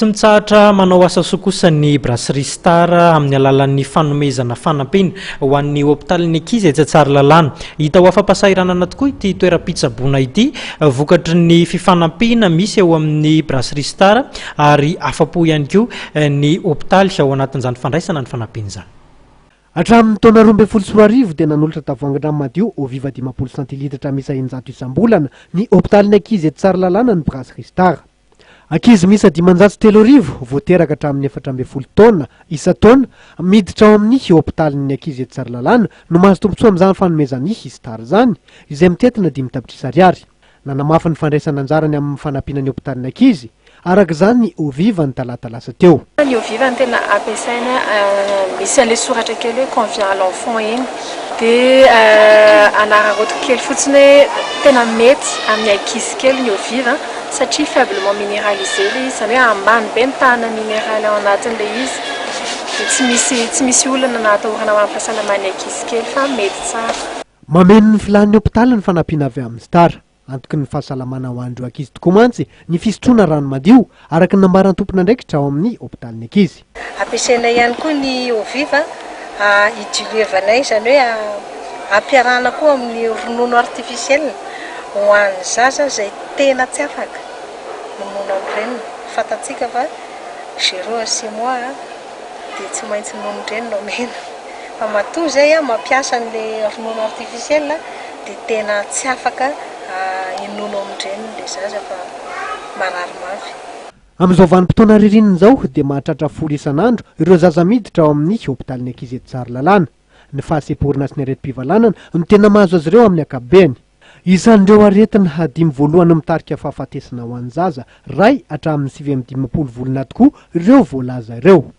Tsy mitsahatra manao asa soa kosa ny Brasserie Star amin'ny alalan'ny fanomezana fanampiana ho an'ny hopitalin'ny ankizy etsy Tsaralalàna. Hita ho afa-pahasahiranana tokoa ity toeram-pitsaboana ity vokatry ny fifanampiana misy eo amin'ny Brasserie Star ary afa-po ihany koa ny hopitaly ao anatin'izany fandraisana ny fanampiana izany. Hatramin'ny taona 2012 dia nanolotra tavoahangy-drano madio Eau Viva 50 centilitre miisa 600 isam-bolana ny hopitalin'ny ankizy etsy Tsaralalàna ny Brasserie Star. Ankizy miisa 3500 vao teraka hatramin'ny 14 taona isan-taona miditra ao amin'ny hopitalin'ny ankizy eto Tsaralalàna no mahazo tombontsoa amin'izany fanomezan'ny Star izany, izay mitentina 5 tapitrisa ariary. Nanamafy ny fandraisana anjarany amin'ny fanampiana ny hopitalin'ny ankizy, araka izany ny Eau Vive ny talata lasa teo. Ny Eau Vive no tena ampiasaina, misy an'ilay soratra kely hoe convient à l'enfant iny, dia anararaotiko kely fotsiny hoe tena mety amin'ny ankizy kely ny Eau Vive satria faiblement minéralisé ilay izy, izany hoe ambany be ny tahana minéral ao anatin'ilay izy, dia tsy misy tsy misy olana na atahorana ho an'ny fahasalaman'ny ankizy kely fa mety tsara. Mameno ny filàn'ny hopitaly ny fanampiana avy amin'ny Star. Antoky ny fahasalamana ho an'ireo ankizy tokoa mantsy ny fisotroana rano madio, araka ny nambaran'ny tompon'andraikitra ao amin'ny hopitalin'ny ankizy. Ampiasaina ihany koa ny eau vive hidiluevanay, izany hoe ampiarahana koa amin'ny ronono artificiel ho an'ny zaza izay tena tsy afaka minono amin'ny reniny. Fantatsika fa zéro à six mois dia tsy maintsy nonon-dreny no omena. Fa matoa izay mampiasa an'ilay ronono artificiel dia tena tsy afaka hinono amin-dreniny ilay zaza fa marary mafy. Amin'izao vanim-potoana ririnina izao dia mahatratra 10 isan'andro ireo zaza miditra ao amin'ny hopitalin'ny ankizy eto Tsaralalàna. Ny fahasemporana sy ny aretim-pivalanana no tena mahazo azy ireo amin'ny ankapobeny. Isan'ireo aretina dimy voalohany mitarika fahafatesana ho an'ny zaza, iray hatramin'ny 59 volana tokoa ireo voalaza ireo.